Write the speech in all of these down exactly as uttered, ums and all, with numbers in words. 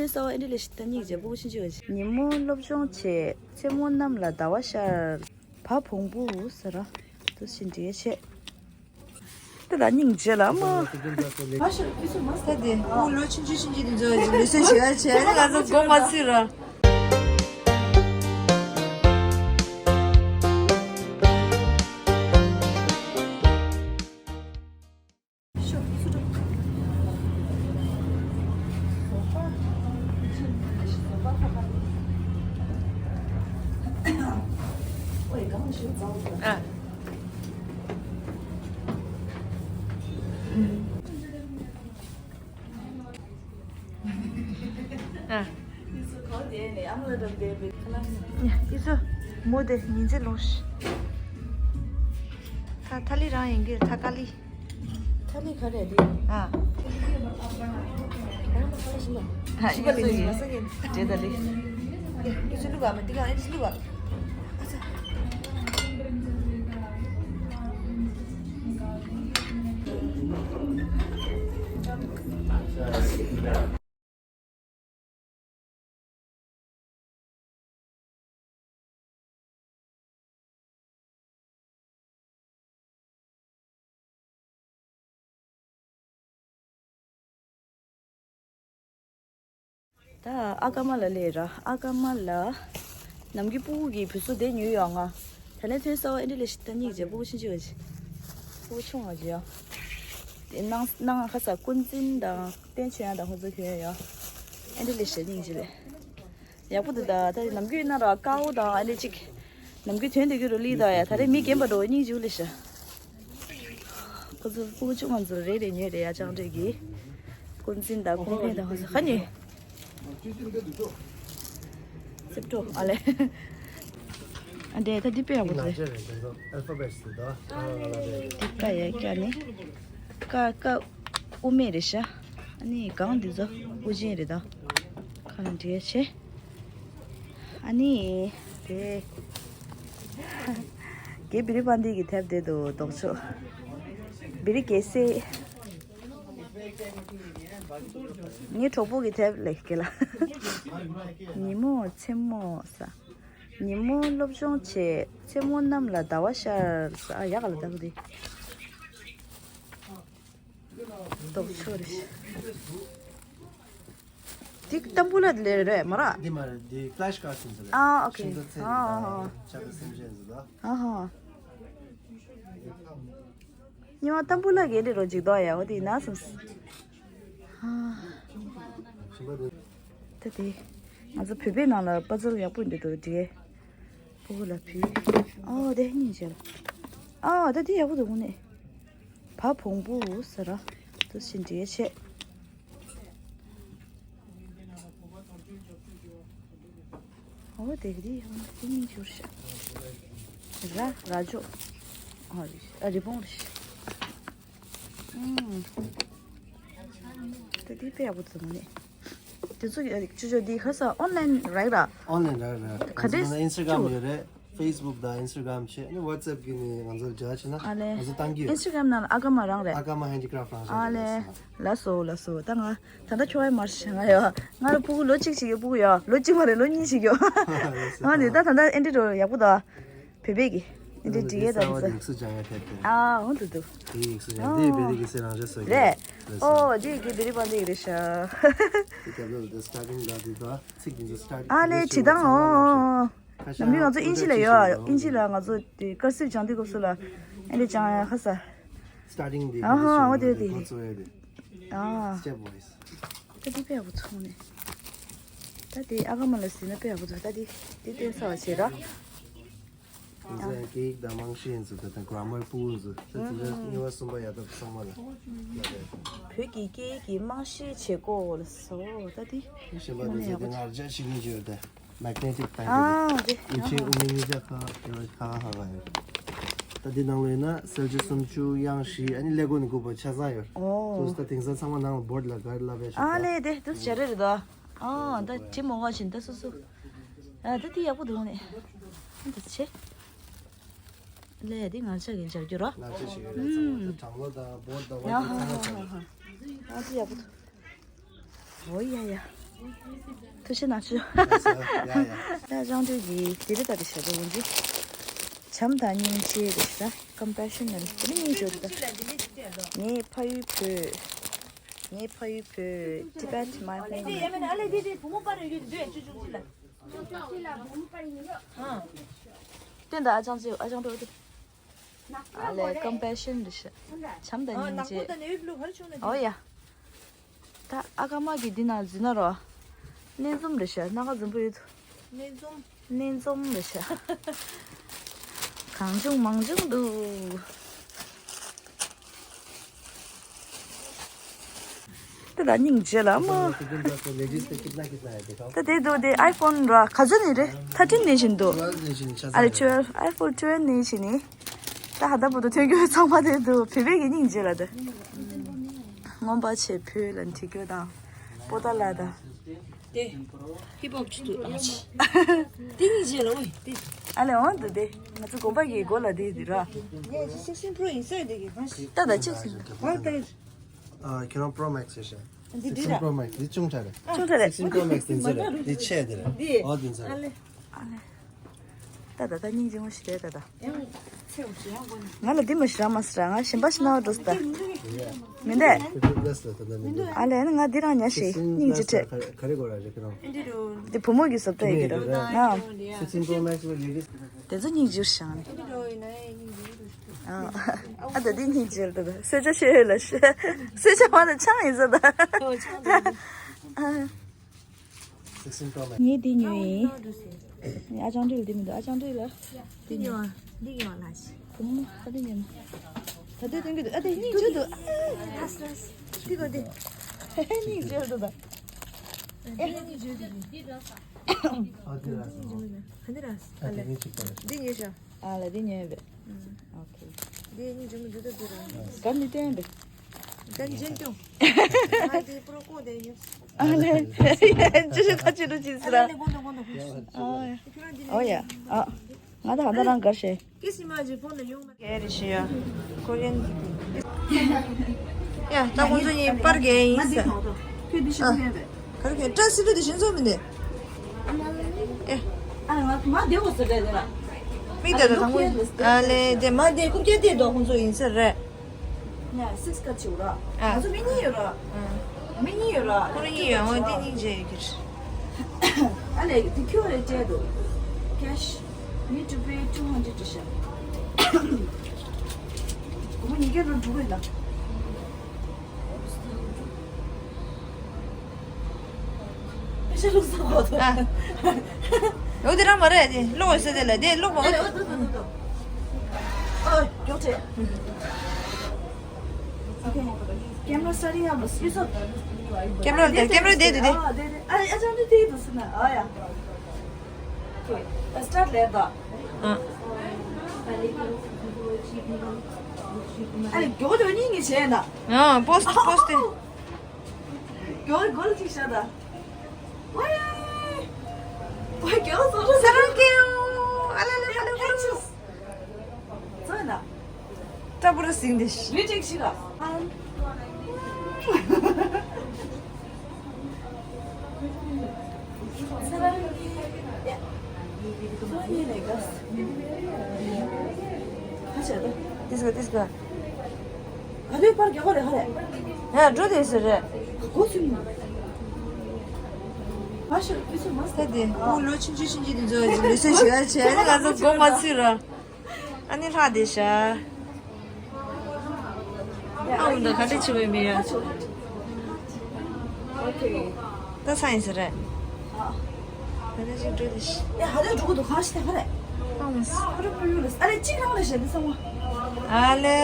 ཐོན་ས་བ་ཨེ་འདྲ་ལས་ཤི་ད་སྙིང་རྗེ་པོ་ཕྱིན་ཅི་བ་ཞིག་ཉིན་མོ་སློབ་སྦྱོང་བྱེད། མཚན་མོ་གནམ་ལ་ཟླ་བ་ཤར། བ་བོང་བུ་ཟེར་ར། དུ་ཕྱིན་འདྲིས་ཆེ། ད་ད་སྙིང་རྗེ་ལ་མ། མ་ཤོར་ཁུ་ཚུར་མ་ས་དེ་ཁུ་ལོ་ཆུང་ཆུང་ཆུང་ཆུང་དེ་ཚོ་ལུས་སེམས་ཞི་བ་བྱས་ནས་ང་ཚོ་དགོངས་པ་ཚིག་ར། ཨི་ཚོ་མོ་དེ་ཉིན་མཚན་ལོངས། ཐ་ཐ་ལི་རང་ཡིན་གྱི་ཐ་ཀ་ལི། ཐ་ལི་ག་རེ་རེད། ཨ། རང་མ་ཁ་ལ་ཤི་ལ། ཨ་ཤི་ལ་ཡིན་གྱི་མ་ས་གི། དེ་ད་ལི། ཨི་ཚོ་ལུག་ག་མ་དེ་ག་ཨི་ཚོ་ལུག་ག། ཨ་ཚ། ད་ཨ་ཀ་མ་ལ་ལས་ར་ཨ་ཀ་མ་ལ། ནམ་རྒྱུན་སྤུ་གུ་གི་བུ་སུ་དེ་ཉོས་ཡོང་ང་། ད་ནས་ཐོན་ས་བ་ཨེ་འདྲ་ལས་ཤི་ད་སྙིང་རྗེ་སྤུ་གུ་ཆུང་ཆུང་བ་ཅིག་སྤུ་གུ་ཆུང་བ་ཅིག་ཡོང་། དེ་ནང་ནང་ཁ་ས་ཀུན་འཛིན་དང་བསྟན་ཆོས་དབྱངས་དང་ཁོ་ཚོ་གྱོན་ཡོད་ཡོང་། ཨེ་འདྲ་ལས་ཤི་སྙིང་རྗེ་ལས། ཡག་པོ་འདུག་ད་ད་ནམ་རྒྱུན་ཡིན་ན་ར་དཀར་པོ་དང་ཨ་ནི་གཅིག་ནམ་རྒྱུན་དོན་དེ་གི་རུ་ལི་ད་ཡ་ད་རེས་མི་རྒན་པ་འགྲོ་སྙིང་རྗེ་ལས་ཤི། ཁོ་ཚོ་སྤུ་གུ་ཆུང་ང་ཚོ་རེ་རེ་ཉོས་རེ་ཡ་ཅང་འདྲེ་གི། ཀུན་འཛིན་དང་ཀུན་ཕན་དང་ཁོ་ཚོ་ཁ་ཉོས། སེབ་ཏོ་ཨ་ལེ། ཨ་འདྲེ་ད་འདི་དཔེ་ཡག་པོ་འདུག་ལེ། ཨལ་ཕ་བེ་ཊི་དེ་དོ། འདི་ཀ་ཡ་ཀ་ནི། ཀ་ཀ་དབུ་མེད་རེད་ཤག་ཨ་ནི་གང་འདི་ཚོ་དབུ་ཅན་རེད་ད། ཁ་ལ་འདྲེ་ཆེ། ཨ་ནི། དེ། རྒན་བི་རི་པན་ཏི་གི་དེབ་དེ་དུ་ལྡོག་ཕྱོགས། བི་རི་རྒྱལ་སྲས། ངའི་གྲོགས་པོ་གི་དེབ་ལས་སྐྱེ་ལ། ཉིན་མོ་མཚན་མོ་ས། ཉིན་མོ་སློབ་སྦྱོང་བྱེད། མཚན་མོ་གནམ་ལ་ཟླ་བ་ཤར་ས། ཨ་ཡག་ག་ལ་ལྟ་བུ་དེ། ལྡོག་ཕྱོགས་རེད། འདི་ཏམ་བུ་ལ་ལེ་རེད་མ་ར། འདི་མ་རེད། འདི་ཕ་ལེ་ཤི་ཀར་ཌི་ཟེར་ལེ། ཨ་ཨོ་ཁེ། ཤིང་ཏོག་ཚལ་ཨ་ཨ་ཨ། ཆ་ག་སེམས་ཅན་ཟེར་ལ། ཨ་ཧ། ཉི་མ་ཏམ་བུ་ལ་གེ་འདི་རོ་ཅིག་དོ་ཡ་འོ་དེ་ན་སོང་། ཨ། ཞིམ་པ་འདུག་ད་དེ། ང་ཚོ་བོད་པའི་ནང་ལ་པ་ཛལ་ཡག་པོ་འདི་འདུག་འདི། ཕྲུ་གུ་ལ་ཕུལ། ཨོ་དེ་སྙིང་རྗེ་ལ། ཨ་ད་དེ་ཡག་པོ་འདུག་ནས། བ་བོང་བུ་ཟེར་ར། དུ་ཕྱིན་འདྲིས་ཆེ། ཨོ་དེ་གི་དེ་ཡག་པོ་འདུག་དེ་སྙིང་རྗེ་ཤག་ར་ར་ཅོ། ཨ་རི་ཨ་རི་བོང་རེད། ཨུམ། ད་དེ་དཔེ་ཡག་པོ་འདུག་ནས། དེ་ཚོ་ཡ་ཅོ་ཅོ་འདི་ཁ་ས་ཨོན་ལན་རེད་ར། ཨོན་ལན་རེད་རེད། ག་འདྲས་ང་ཚོ་ནང་ཨིན་སི་ཊ་གྷ་རམ་ཡོད་རེད། ཕེ་སི་བུག་དང་ཨིན་སི་ཊ་གྷ་རམ་བྱས། ཨ་ནི་ཝ་ཊི་སེབ་གི་ནི་ང་ཚོ་ལ་འབྲེལ་བ་བྱེད་ན། ཨ་ལེ། ང་ཚོ་བཏང་གི་ཡོད། ཨིན་སི་ཊ་གྷ་རམ་ནང་ལ་ཨ་ཀ་མ་རང་རེད། ཨ་ཀ་མ་ཧེན་ཌི་ཀ་རབ་ཊི་རང་རེད། ཨ་ལེ། ལགས་སོ་ལགས་སོ། ད་ང་ད་ལྟ་ཁྱོ་ཨེ་མར་ཤི་ང་ཡོད། ང་ལ་ཕྲུ་གུ་ལོ་གཅིག་ཅིག་ཡོད། ཕྲུ་གུ་ཡོད། ལོ་གཅིག་མ་རེད། ལོ་གཉིས་ཅིག་ཡོད། ང་ནི་ད་ད་ལྟ་ཨེ་འདྲི་འགྲོ་ཡག་པོ་ད། བོད་པའི་གི་འདི་འདྲའི་འདྲི་ཡས་དང་འདི་ཚོ། ཡིག་གཟུགས་སྦྱང་ཡས་ཐད་དེ། ཨ་འོ་འདུག་འདུག་དེའི་ཡིག་གཟུགས་སྦྱང་། འདི་བེ་རི་གི་སེ་རང་རེད་སོ་གི་རེད། རེད་སོ། ཨོ་འདི་གི་བེ་རི་པ་འདི་གི་རེད་ཤག་དེ་རྒྱབ་ལོགས་དེ་སི་ཊར་ཊིང་དང་དེ་དང་ཚིག་དེ་ཚོ་སི་ཊར་ཊིང་། ཨ་ལེ་བྲིས་སྟངས་ཨོ། ནམ་རྒྱུན་ང་ཚོ་དབྱིན་ཇི་ལ་ཡོད་ཨ། དབྱིན་ཇི་ལ་ང་ཚོ་དེ་ཀར་སིབ་སྦྱང་དུས་སྐབས་སུ་ལ་ཨ་ལེ་སྦྱང་ཡ་ཁ་ས། སི་ཊར་ཊིང་དེ་ཨ་ཧ་ཨོ་དེ་དེ་དེ། ཨ་སི་ཊེབ་ཝའི་སི། ད་དེ་དཔེ་ཡག་པོ་ཚོང་ནས། ད་དེ་ཨ་ཀ་མ་ལ་ཟིན་ན་དཔེ་ཡག་པོ་འདུག་ད་དེ་དེ་བསྟན་ས་བ་བྱེད་ར། ང་ཚོ་ཡང་སྐད་ཡིག་དང་རྨང་གཞི་ཡིན་ཚུལ་དང་གྷི་ར་མར་ཕྲུ་གུ་ཚོ་ད་དེ་འདྲ་གཉིས་པ་གསུམ་པ་ཡར་ཐོན་ཚང་མ་ལ་ཡོད་རེད། བོད་ཀྱི་སྐད་ཡིག་གི་རྨང་གཞི་བྱེད་སྒོ་ལ་སོ་ད་དེ་གཞན་པ་དེ་ཚོ་དེ་ང་ར་ཅག་ཤེས་ཀྱི་ཡོད་དེ། མེག་ནེ་ཊིག་ཕེན་དེ་ཨ་དེ་ཡིན་ཕྱིན་དབུ་མའི་གཉིས་ཆ་ཁ་ཁ་ཁ་ཁ་ཡོད། ད་དེ་ནང་ལོགས་ཡིན་ན་གསལ་བྱེད་སུམ་ཅུ་དབྱངས་བཞི་ཨ་ནི་ཀླད་ཀོར་ནས་དགུ་བར་ཆ་ཚང་ཡོད། ཨོ་སོ་སོ་ད་དེང་སང་ཚང་མ་ནང་ལ་བོར་ཌི་ལ་ག་རེ་བསླབ་པའི་ཞོར་ཨ་ད་ལེ་དེ་དུ་བྱ་རེ་རེད་དོ། ཨ་ད་དྲི་མོ་ངོ་བཞིན་ད་སོ་སོ། ཨ་ད་དེ་ཡག་པོ་འདུག་ནས། ཨ་ད་ཆེ། ལས་དེ་ང་ཅག་གིས་སྦྱར་རྒྱུ་རོ། ང་ཅག་ཞིག་ཡོད་རེད་ཚང་མ་ད་དྲང་ལོ་དང་བོར་ཌི་དང་ཡ་ཧ་ཧ་ཧ་ཧ། ཨ་ད་ཡག་པོ་འདུག་ཨོ་ཡ་ཡ། ཐུགས་རྗེ་གནང་ཞུ། ཡ་ཡ། ཡ་ལྕང་སྤྲུལ་གྱི་དེ་རི་ད་དེ་ཞབས་ཏོག་འོན་ཅི། བྱམས་དང་སྙིང་རྗེ་རེད་ཤག Compassion ནི་དེ་ནི་སྙིང་རྗེ་རེད་ད། ངའི་ཕ་ཡུལ་བོད། ངའི་ཕ་ཡུལ་བོད། Tibet my home. སྟོན་ད་ཨ་ཅང་ཅེ་ཨ་ཅང་ཏོ་ཏེ། ཨ་ལས་Compassion རེད་ཤག་བྱམས་དང་སྙིང་རྗེ། ཨོ་ཡ། ད་ཨ་ཀ་མ་གི་འདི་ནང་འཛུལ་ན་རོ། སྣེ་འཛོམས་རེད་ཤག་སྣ་ཁ་འཛོམས་པོ་ཡོད་དོ། སྣེ་འཛོམས། སྣེ་འཛོམས་རེད་ཤག་གང་བྱུང་མང་བྱུང་འདུག་ད་ད་སྙིང་རྗེ་ལ་མ། ད་དེ་འདུག་དེ་iPhone ར་ག་ཚོད་ནས་རེད། Thirteen ནས་བཞིན་འདུག་ཨ་རེ་twelve iPhone twelve ནས་བཞིན་ནི། ད་ཧ་ད་བོ་དུ་ཐོན་རྒྱུ་ཚང་མ་དེ་འདུག་བོད་པའི་གི་སྙིང་རྗེ་ལ་དེ། རྔོན་པ་ཆེ་བོད་ལ་འཐུས་རྒྱུ་དང་། པོ་ཏ་ལ་དང་། དེ། ཧིབ་ཧོབ་ཅིག་ཏུ་ཨ་ཅི། དེ་གཉིས་རྗེས་ལ་ཨོ་ཡི་དེ། ཨ་ལས་འོང་དུ་དེ། ང་ཚོ་དགོན་པ་གི་སྒོ་ལ་དེ་དེ་ར། ངས་ཅི་sixteen Pro ཡིན་ཟེར་དེ་གི་གང་ཞིག་ཏ་ད་ཅི་ཟེར། ཨ་ད། ཨ་ཁྱེད་རང་Pro Max ཡོད་ཤག་འདི་འདི་sixteen ར། Pro Max འདི་ཆུང་དྲགས་རེད། ཆུང་དྲགས་རེད། Sixteen Pro Max འདི་ཚོ་རེད། འདི་ཆེ་དེ་རེད། འདི། ཨོ་འདི་ཚོ་ཨ་རེད། ལས། ཨ་ལས། ད་ད་ད་སྙིང་རྗེ་མོ་ཞིག་རེད་ད་ད། ཡང་ཚེ་འུ་ཅི་ཡང་གོ་ནི། ང་ལ་འདི་མ་ཞིག་རག་མ་སི་ར། ང་གཞན་པ་ཞིག་ན་བ་འགྲོ་སི་ད། མི་འདུག Fifty Plus ལ་ད་ད་མི་འདུག་ཨ་ལས་ནི་ང་འདི་རང་ཉ་ཞིག་སྙིང་རྗེ་ཁྲེ། ག་རེ་གོ་ར་རེ་ཁྱེད་རང་། འདི་བུ་མོ་གི་སོབ་ད་ཡི་གི་ར། ན། Sixteen Pro Max ལ་ལས་ཀི། དེ་ཚོ་སྙིང་རྗེ་ཞིག་ནི། ཨ་ད་འདི་སྙིང་རྗེ་རེད་ད་ད། གསོལ་ཇ་ཆེ་ལ་ཤེ། གསོལ་ཇ་མ་ད་ཆང་ཡིན་ས་ད། Sixteen Pro Max ངས་འདི་ཉོས་ཡིན། ཨ་ཅང་འདྲི་ལ་འདི་མི་འདུག་ཨ་ཅང་འདྲི་ལ། འདི་ཉོ། འདི་ཉོ་ལ་ཤི། གོང་མ་ཨ་འདི་ཉོ། ད་ལྟའི་སྟོན་གྱི་འདུག་ཨ་འདི་སྙིང་རྗེ་འདུག་ཨ། ལ་སི་ལ་སི། འདི་གོ་འདི། སྙིང་རྗེ་འདུག་ད། ཨ་འདི་ར། འདི་ར། ཨ་ལེ། འདི་ཉོས་ཤག་ཨ་ལ་འདི་ཉོས་པས། ཨོ་ཁེ། འདི་སྙིང་རྗེ་མོ་འདུག་ད་འདི་ར། ག་ནི་བསྟན་པས། ག་ནི་ཅན་ཀྱོང་། ང་འདི་པྲོ་ཀོ་དེ་ཉོས། ཨ་ལེ། ཅི་ཞིག་ཁ་ཅི་རུ་ཅི་ཟེར། ཨ་ལེ་ལེ་གོ་འདུག་གོ་འདུག་ཨོ་ཡ། ཨ། ང་ད་ཧ་ད་རང་གར་ཤེ། ཀི་སི་མ་ཇི་ཕོན་ལ་ཡོང་མ། ག་རེ་ཞུ་ཡ། ཀོ་རི་ཡན་གྱི་དེ། ཡ་ད་ཁོང་ཚོ་གཉིས་པར་གས་ཡིན་ས། ཁྱོད་འདི་ཤི་ཨ། ཡོད་པས། ག་རེ་ཁྱོད་སྐྲ་སི་ཏུ་དེ་ཤིན་ཚོ་མི་འདི། ཨེ། ཨ་ང་མ་བདེ་བོ་ཟེར་རེད་ལ། མིག་དེ་ད་དང་པོ། ཨ་ལེ་དེ་མ་དེ་རྐུབ་བཀྱག་དེ་དོ་ཁོང་ཚོ་ཡིན་ས་རེད། ཡ་six ཀ་ཆེ་བོ་ར། ཨ། ང་ཚོ་མི་གཉིས་ཡོད་ར། ཨ། མི་གཉིས་ཡོད་ར། ཁོ་རང་གཉིས་ཡོད། འོ་འདི་གཉིས་བྱས་ཡོད་ཀྱི་རེད། ཨ་ལས་དེ་ཁྱོད་ལས་སྤྲད་འདུག Cash need to pay two hundred ཤག་སྒོར་མོ་ཉིས་བརྒྱ་རུ་འགྲོ་གི་ཡོད་ད། ཨ། འོ་དེ་རང་མ་རེད་དེ་ཀློག་ཡོད་ས་དེ་ལ་དེ་ཀློག་མ་ཨ་ལས་འོ་ཏོ་ཏོ་ཏོ་ཏོ། ཨོ་མགྱོགས་བྱས། Okay. Camera starting up. ཨེ་སོ། ཀེམ་ར་དེ་ཀེམ་ར་དེ་དེ་དེ། ཨ་དེ་དེ། ཨ་ཨ་ཅང་དེ་དེ་དུ་སི་ན། ཨ་ཡ། Okay. Start ལེ་ད། ཨ། ཨ་ལས་མགྱོགས་དེ་གཉིས་ངེས་བྱས་ན། ཨ་པོ་སི་ཊི་པོ་སི་ཊི་དེ། མགྱོགས་གོལ་ཅིག་བྱ་ད། ཝེ། ཝེ་མགྱོགས་སོ་རུ་ས་རང་ཀེའོ། ཨ་ལ་ལ་ཨ་ལ་ལ། ཚོད་ན། ཏྲ་པུ་ར་སིང་དེ་ཤི། ལུས་ཅིག་ཤི་ར། ཨ། ཚེ་རིང་། ཡ། ཚོ་གཉིས་ནས་དགའ། ཁ་ཤས་ད། ཏིས་ག་ཏིས་ག་ག་དུས་པར་རྒྱག་གོ་རེད་ཧ་རེད། ཡ་འགྲོ་དེ་ཟེར་རེད། གོ་སུན་མ། ཁ་ཤས་ཏིས་མ་ས་དེ་ཁོ་ལོ་ཆུང་ཆུང་ཆུང་ཆུང་དེ་ཚོ་ལུས་སེམས་ཞུ་ཡ་བྱས་ནས་ང་ཚོ་མགོ་མ་ཚོས་ར། ཨ་ནི་ལྷག་བསྡད་ཤག་ཨ་འོ་ད་ག་འདྲ་བྱེད་པའི་མི་ཡ། ད་ཚ་ཡིན་ཟེར་རེད། ད་ནི་ཅིག་འགྲོ་དེ་ཤི། ཨ་ལེ།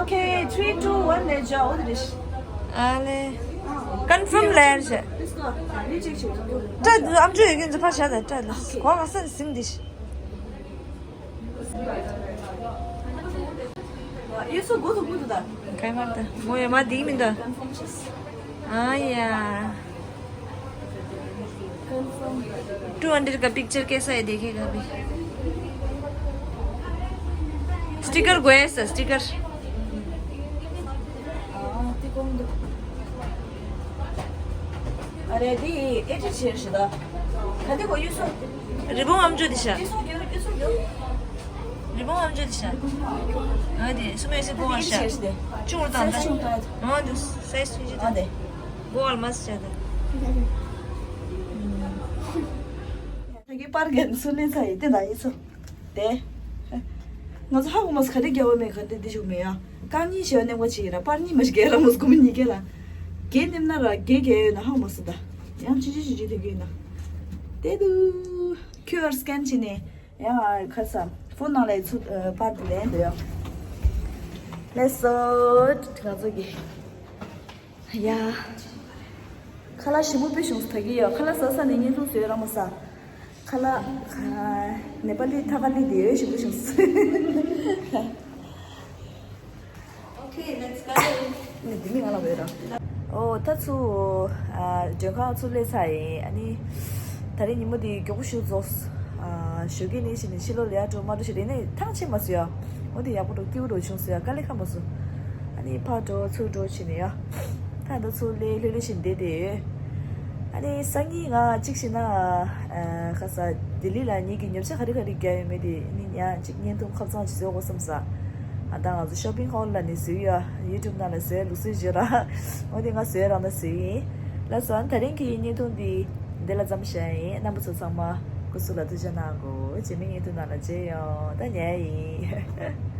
Okay, three, two, one ལས་བྱ་འོ་དེ་རེད། ཨ་ལེ། Confirm ལས་བྱ། ཏྲ་དུ་ཨམ་ཅོ་ཡོད་ཀྱི་འཛི་ཕར་བྱ་ད་ཏྲ་ལ་གོ་ག་སན་ཟིང་དེ་ཤི། ཡེ་སུ་གོ་ཐུག་གོ་ཐུག་ད། ག་མ་ད་མོ་ཡ་མ་དེ་མི་ད། ཨ་ཡ། Two hundred का पिक्चर कैसा है देखेगा अभी। स्टिकर गो है sir, sticker. ཨ་དེ་གོང་དུ། ཨ་རེ་དེ་ཨེ་ཅི་ཆེར་ཞིག་ད། ག་དེ་གོ་ཡུ་སོ། རི་བོང་ཨམ་ཅོག་དེ་ཤ། ཡུ་སོ་རྒྱལ་ཡུ་སོ་རྒྱལ། རི་བོང་ཨམ་ཅོག་དེ་ཤ། ཨ་དེ་སུ་མེ་སི་བོང་ཨ་ཤ། ཆེར་ཞིག་དེ། ཅུང་རུ་དང་ད། སའི་ཛི་ཆུང་དང་། ཨ་དེ་སའི་ཛི་ཆུང་ཞིག་ཨ་དེ། བོང་ཨལ་མ་སི་ཤ་དེ། ད་གི་པར་གན་སུ་ལེ་ཚ་ཡི་དེ་ད་ཡི་སོ། དེ། ང་ཚོ་ཧ་གོ་མ་སི་ག་དེ་རྒྱལ་བ་མེད་ག་དེ་དེ་ཞུགས་མེད་ཡ། རྐང་གཉིས་ཞེས་པ་ནེམ་ག་ཅིག་ཡིན་ན་པར་གཉིས་མ་ཞིག་རྒྱལ་ལ་མོ་སྒོམ་གཉིས་རྒྱལ་ལ། རྒྱལ་ནེམ་ན་ར་རྒྱལ་རྒྱལ་ཡོད་ན་ཧ་གོ་མ་སི་ད། ཡང་ཅི་ཅི་ཅི་ཅི་དེ་གི་ཡིན་ན། དེ་དུ། ཁྱུ་ཨར་སི་ཀེན་བྱས་ནས་ཡང་ཁ་ས་ཕོན་ནང་ལ་ཚུ་པར་དེ་ལེན་དུ་ཡོད། ལེ་སོ་ང་ཚོ་གི་ཡ། ཁ་ལག་ཞིམ་པོ་དཔེ་བྱུང་སོང་ད་གི་ཡ། ཁ་ལག་ཟ་ས་ནས་བརྙན་ཐུང་བཟོས་ར་མ་ཟ། ཁ་ལག་ནེ་པ་ལི་ཐ་ཀ་ལི་དེ་ཡོད་ཞིམ་པོ་བྱུང་སོང་། Okay, let's go. ནི་དེ་མི་ང་ལ་བོས་ར། ཨོ་ད་ཚུ་མགྲོན་ཁང་ཚུ་སླེབས་ཚར་ཡིན། ཨ་ནི་ད་རེས་ཉིན་མོ་འདི་མགྱོགས་པོ་ཞིག་རྫོགས། ཞོགས་ཀས་ནས་ཕྱིན་ནས་ཕྱི་ལོགས་ལ་ཡར་འགྲོ་མར་འགྲོ་བྱས་ཏེ་ནས་ཐང་ཆད་མ་སོང་ཡ། འོ་དེ་ཡག་པོ་འགྲོ་སྐྱིད་པོ་འགྲོ་བྱུང་སོང་ཡ། དཀའ་ལས་ཁག་མ་སོང་། ཨ་ནི་ཕར་འགྲོ་ཚུར་འགྲོ་བྱས་ནས་ཡ། ད་ད་ཚུར་སླེབས་ལྷོད་ལྷོད་བྱས་བསྡད་དེ་ཡོད། ཨ་ནི་སང་ཉིན་ང་གཅིག་བྱས་ན་ཁ་ས་ལྡི་ལི་ལ་ངེད་ཀྱི་ཉོ་ཆ་ག་རེ་ག་རེ་རྒྱག་ཡོད་མེད་དེ་ཨ་ནི་ཡང་གཅིག་བརྙན་ཐུང་ཁབ་གཙང་ཞིག་བཟོ་དགོས་བསམ་ས། ཨ་ད་ང་ཚོ་ཤོ་པིང་ཧོལ་ལ་ནི་བཟོས་ཡོད། ཡུ་ཊུབ་ནང་ལ་བཟོས་ལུགས་སྲོལ་བརྗོད་ར། འོ་དེ་ང་བཟོས་རང་ད་བཟོས་ཡིན། ལགས་སོ། ཨ་ད་རིང་གི་བརྙན་ཐུང་འདི་འདི་ལ་མཚམས་བཞག་ཡིན། རྣམ་པ་ཚོ་ཚང་མ་སྐུ་གཟུགས་ལ་ཐུགས་ཅག་གནང་དགོས། རྗེས་མའི་བརྙན་ཐུང་ནང་ལ་མཇལ་ཡོང་། ད་ཉལ་ཡིན།